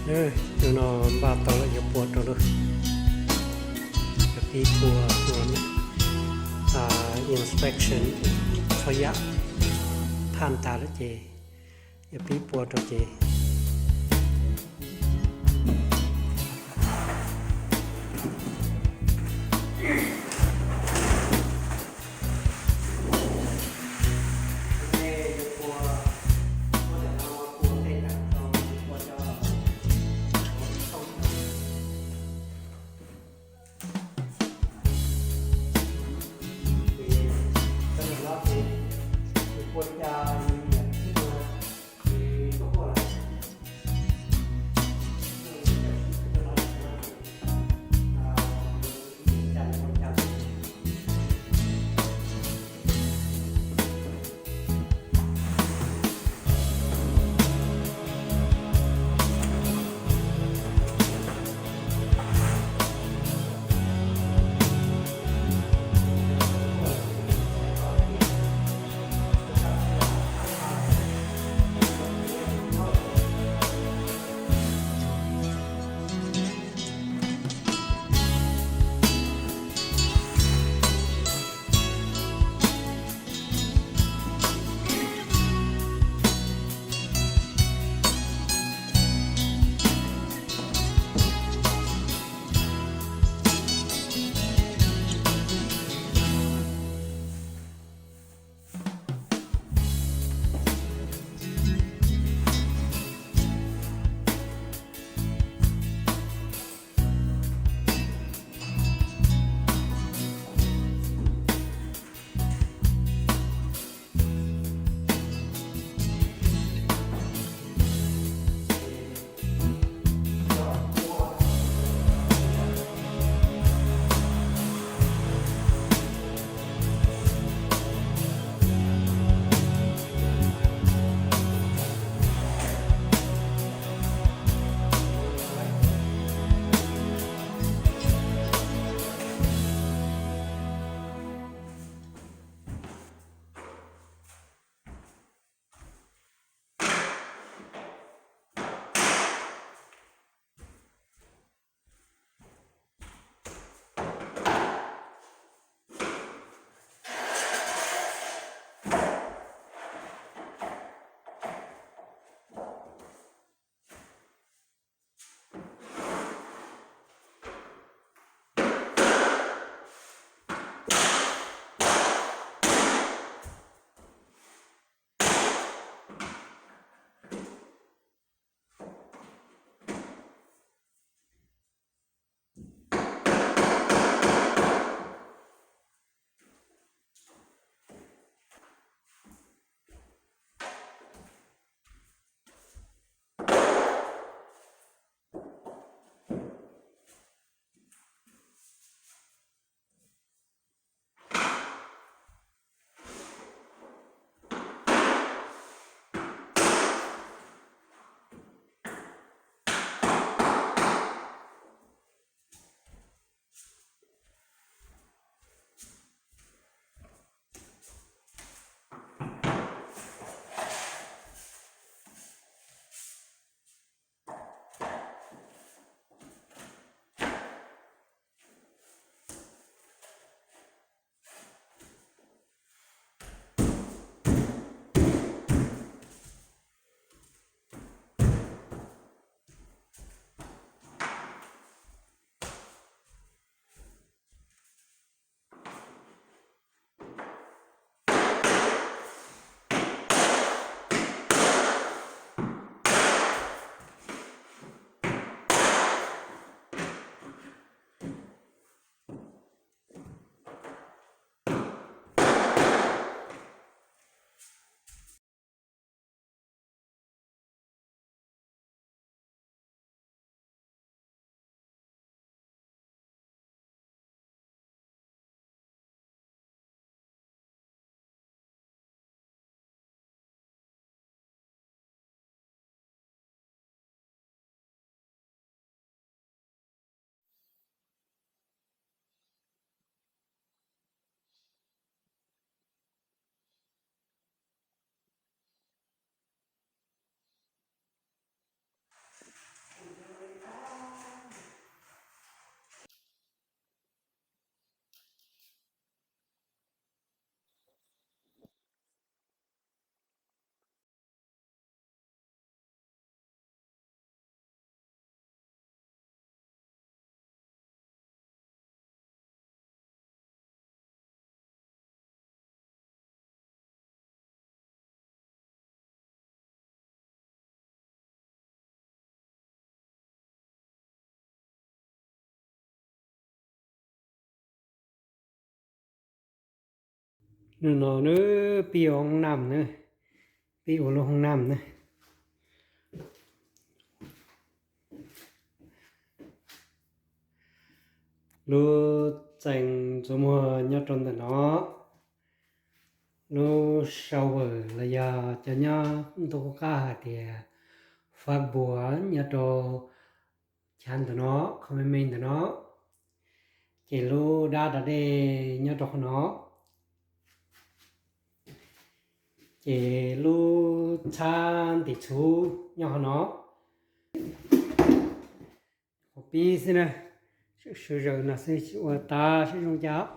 Tus no npaj tau lawm, yuav pua rau lawm. Yuav pib pua, pua inspection txhua yam, phaj tas lawm ces yuav pib pua rau ces Hnub no nws pib ua hoob nam na, pib ua lub hoob nam na. Lub txee ntxuav muag nyob rau ntawm no, lub shower los yog cov nyob ntuj qub qab hais tias fab bua nyob rau chav ntawm no, kho me me ntawm no. Ces lub dab da dej nyob rau qhov no. Ces lub txhab ntim txhuv nyob qhov no. Qhov pib xwb na, sawv zaws no xwb tsis ua tau siab zoo cas.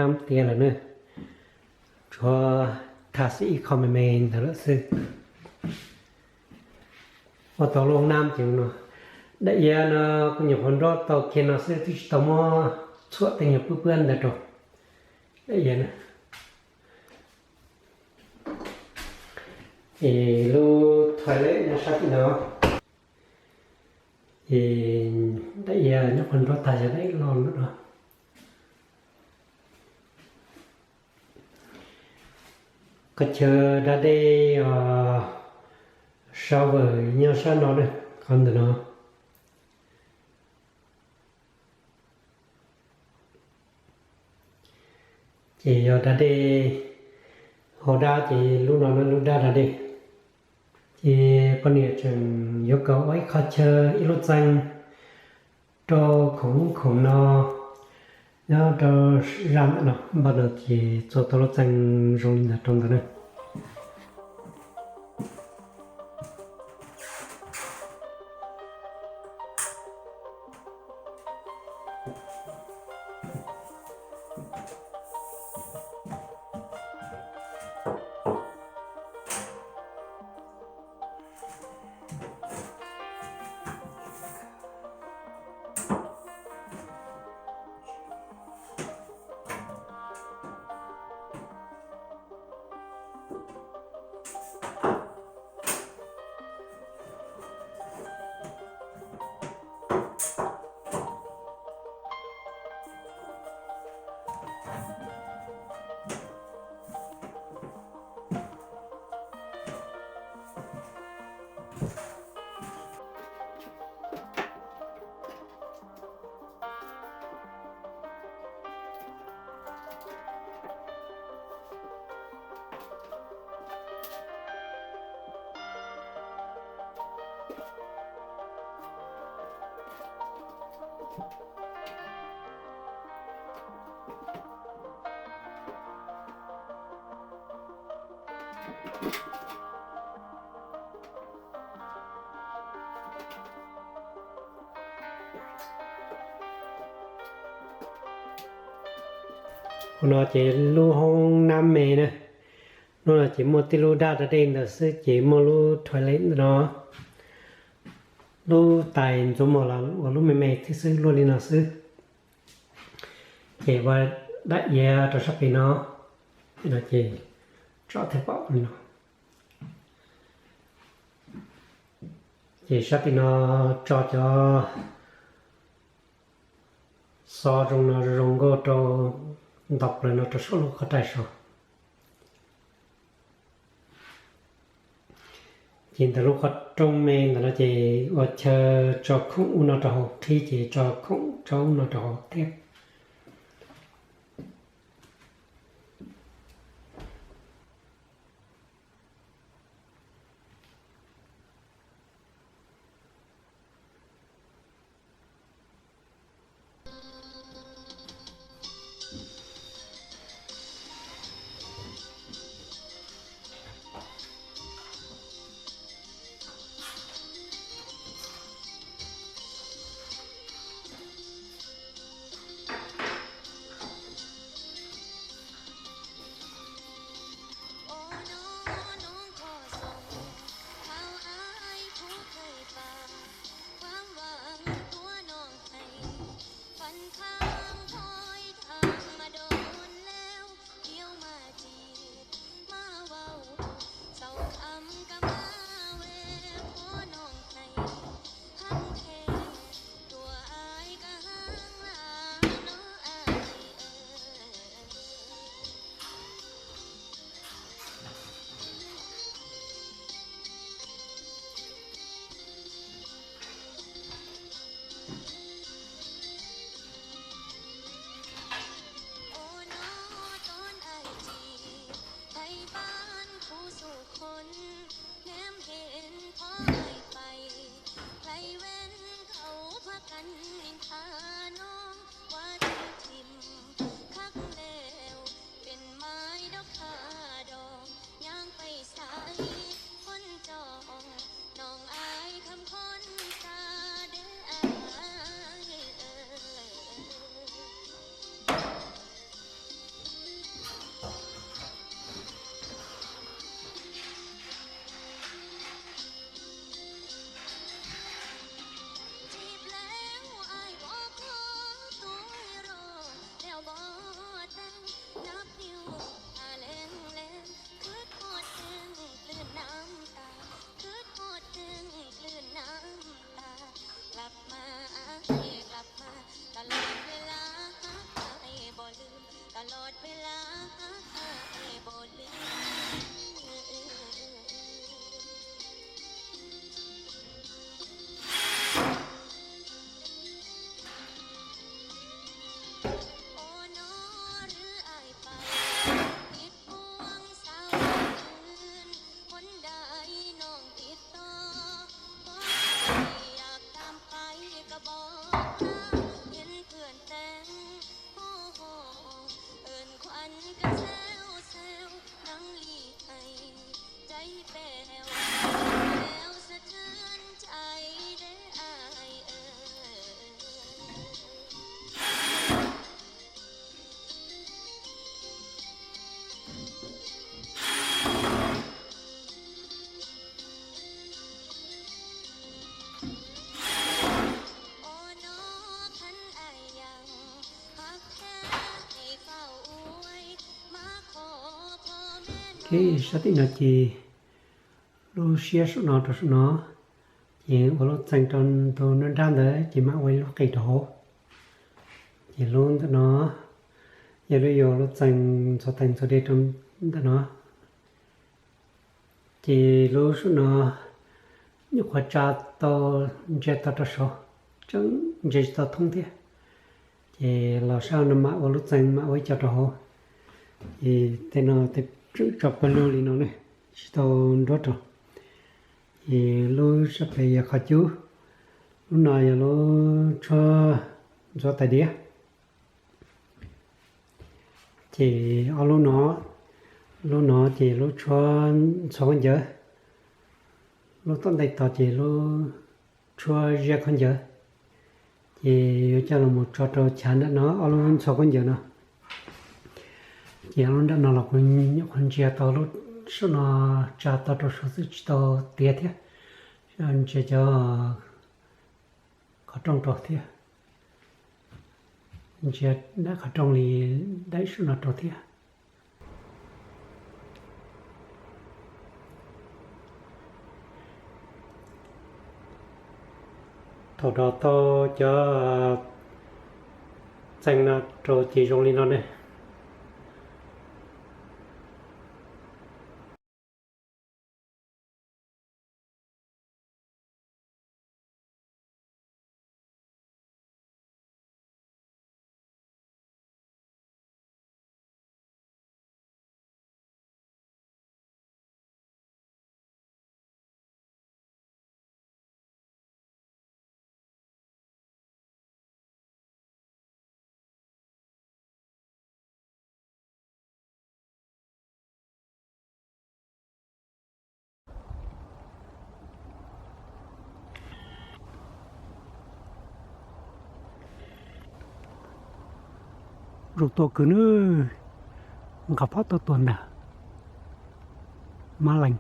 Nab tiav lawm na, tsuas thaj xwb ib qho me me ntawd lawm xwb. Ua tau lub hoob nab ces no, daim iav no kuv nyuam qhuav nrog tau kiag no xwb, twb tsis tau muab txhuam tej nyuag pwb pwab ntawd rau daim iav na. Ces lub toilet nyob sab tim no, ces daim iav nyob qhov nrog tag yog daim loj lawm no. Qhov chaw da dej os, shower nyob sab no na, qhov ntawm no. Ces yog da dej hauv dab ces lub no lub dab da dej. Ces poj niam tseem yuav kom ua ib qho chaw ib lub txee rau khoom khoom no nyob rau zaj ntawm no, npaj no ces txua tau lub txee zoo li ntawd rau ntawd na. Ua no ces lub hoob nab me na, lub no ces muaj tib lub dab da dej ntawd xwb ces muaj lub toilet ntawm no, lub tais ntxuav mos los ua lub me me thiab xwb, luaj li no xwb. Ces ua dab iav rau sab pem no, no ces tsom thiaj pom li no. Ces sab tim no tso cov xov zoo no zoo nkauj rau ntaus plaws no rau saum lub qhov rais so. Ces ntawm lub qhov rooj me ntawm no ces ua chaw tso khoom ub no rau hauv, qhib ces tso khoom tso ub no rau hauv thiab. Ok, sab tim no ces lub siab saum no rau saum no, ces ua lub txee rau ntug nruab nrab ntawd ces mam ua ib lub qis rau hauv. Ces lub ntawm no yog lub, yuav lub txee ntxhua tais ntxhua dej rau ntawm no. Ces lub saum no nyuam qhuav tsa tau, ntsia tau rau saud, tseem ntsia tsis tau thoob thiab. Ces los sab no mam ua lub txee mam ua ib co rau hauv. Ces tej no tej tseem tso pawg lug li no ne, tsis tau nruab rau. Ces lub sab pem yog qhov cub, lub no yog lub tshuab ntxhua tais diav. Ces ob lub no, lub no ces lub tshuab ntxhua khaub ncaws, lub tom ntej tod ces lub tshuab ziab khaub ncaws. Ces yuav coj los mus tso rau chav nram no ob lub ntxhua khaub ncaws no. Ces ob lub nram no los kuv nyuam qhuav ntsia tau lub saum no tsa tau rau saud xwb tsis tau tiav thiab. Ntsia cov qhov rooj rau thiab. Ntsia daim qhov rooj li daim saum no rau thiab. Thaum rau tau cov txee no rau ces zoo li no ne. Zoo tuaj kawg nawb, nqa phab tuaj tua ntag. Mab lees.